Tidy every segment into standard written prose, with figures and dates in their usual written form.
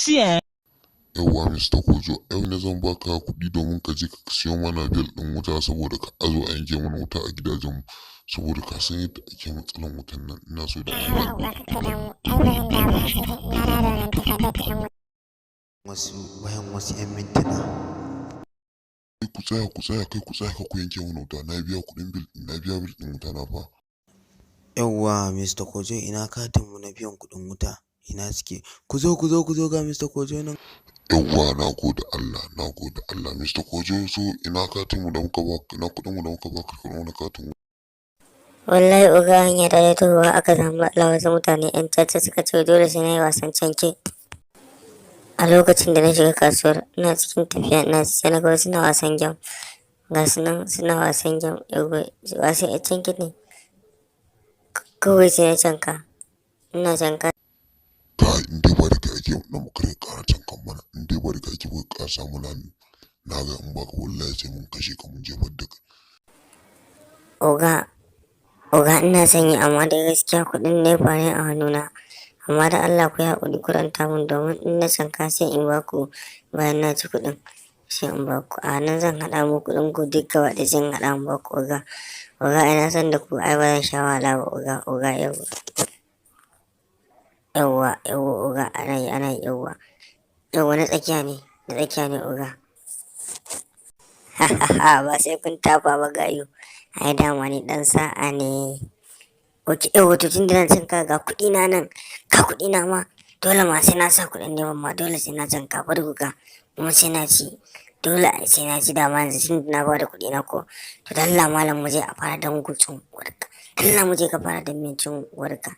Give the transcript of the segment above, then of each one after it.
See, eh? Yawwa, Mr. Kojo, yau ne zan baka kuɗi domin ka je ka siyo mana bill ɗin wuta, saboda ka azo a yanke mana wuta a gidajenmu, saboda ka san yadda ake matsalan wutan nan. Ina so da A'a, uba, kakka damu, ai ba zan dawo ba sai dai na dawo da wannan takardar ta 'yan Wasu bayan wasu 'yan mintuna. Kai, ku tsaya, ku tsaya, kai, ku tsaya, ka ku yanke mana wuta. Na biya kuɗin bill, na biya bill ɗin wuta na fa. Yawwa, Mr. Kojo, ina katinmu na biyan kuɗin wuta? Ina suke? Ku zo, ku zo, ku zo, ga Mr. Kojo nan. Yawwa, na gode Allah, na gode Allah. Mr. Kojo, so ina katin mu da muka baka, ina kuɗin mu da muka baka, ka mana katin? Wallahi oga, hanya ta tahowa aka samu matsala. Wasu mutane 'yan caca suka ce dole sai na yi wasan canke. A lokacin da na shiga kasuwar, ina cikin tafiya, ina sai na ga wasu suna wasan game. Ga su nan suna wasan game, yawwa, wasan 'yan canke ne. Kawai sai na canka. Ina canka. Kai, in dai ba da kai ake nan mu kare ƙara cankan mana. In dai ba da kai ake ba, ka ƙara mana hannu. Na ga in baka, wallahi sai mun kashe ka, mun jefar da kai. Oga, oga, ina son yi, amma dai gaskiya kuɗin NEPA ne a hannuna. Amma da Allah ku yi haƙuri, ku ranta mun, domin in na canka sai in baku bayan na ci kuɗin. Sai in baku. A nan zan haɗa muku kuɗin ku duk gaba ɗaya, sai in haɗa in baku, oga. Oga, ina son da ku, ai ba zan sha wahala ba, oga, oga, yawwa. Yawwa, yawwa, oga, ana yi, ana yi, yawwa. Yawwa, na tsakiya ne, na tsakiya ne, oga. Ba sai kun tafa ba, gayu. Ai dama ni ɗan sa'a ne. Ok, yawwa, to tun da na canka, ga kuɗi na nan, ga kuɗi na ma. Dole ma sai na sa kuɗin neman ma, dole sai na canka, bari ku ga. Kuma sai na ci. Dole ai sai na ci, dama yanzu tun da na bada kuɗi na ko. To dalla malam, mu je a fara dan gutsun uwarka. Dalla mu je ka fara dan min cin uwarka.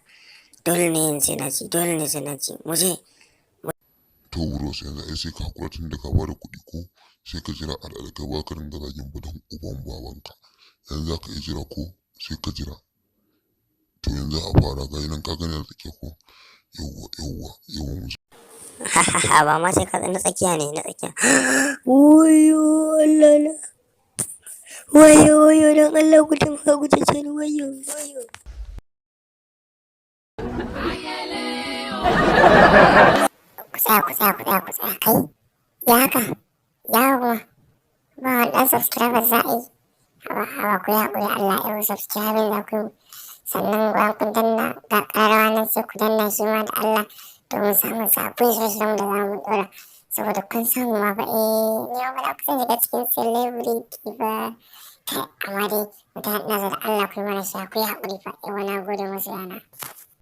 Dole ne yanzu sai na ci, dole ne sai na ci. Mu je. To bros, yanzu ai sai ka hakura tun da ka bada kuɗi ko, sai ka jira a da kai ba ka ringa zagin budan uban babanka. Yanzu za ka iya jira ko, sai ka jira. To yanzu a fara, ga nan, ka gani a tsakiya ko? Yawwa, yawwa, yawwa, mu je. Ba ma sai ka, na tsakiya ne, na tsakiya. Wayyo Allah na. Wayyo, wayyo, don Allah ku taimaka ku cece ni, wayyo, wayyo. Ku tsaya, ku tsaya, ku tsaya, ku tsaya, kai. Ya haka? Ya kuma? Ba wani ɗan subscriber za a yi. Haba, haba, ku yi haƙuri, Allah ya yi subscribing za ku yi. Sannan bayan kun danna, ga ƙararrawa nan, sai ku danna shi ma da Allah, domin samun sabbin shirye-shiryen da za mu ɗora. Saboda kun samu ma fa, eh, ni ma ba na kusan shiga cikin celebrity ba. Kai, amma dai mutane, ina so da Allah ku yi mana share, ku yi haƙuri fa. Yawwa, na gode masoyana.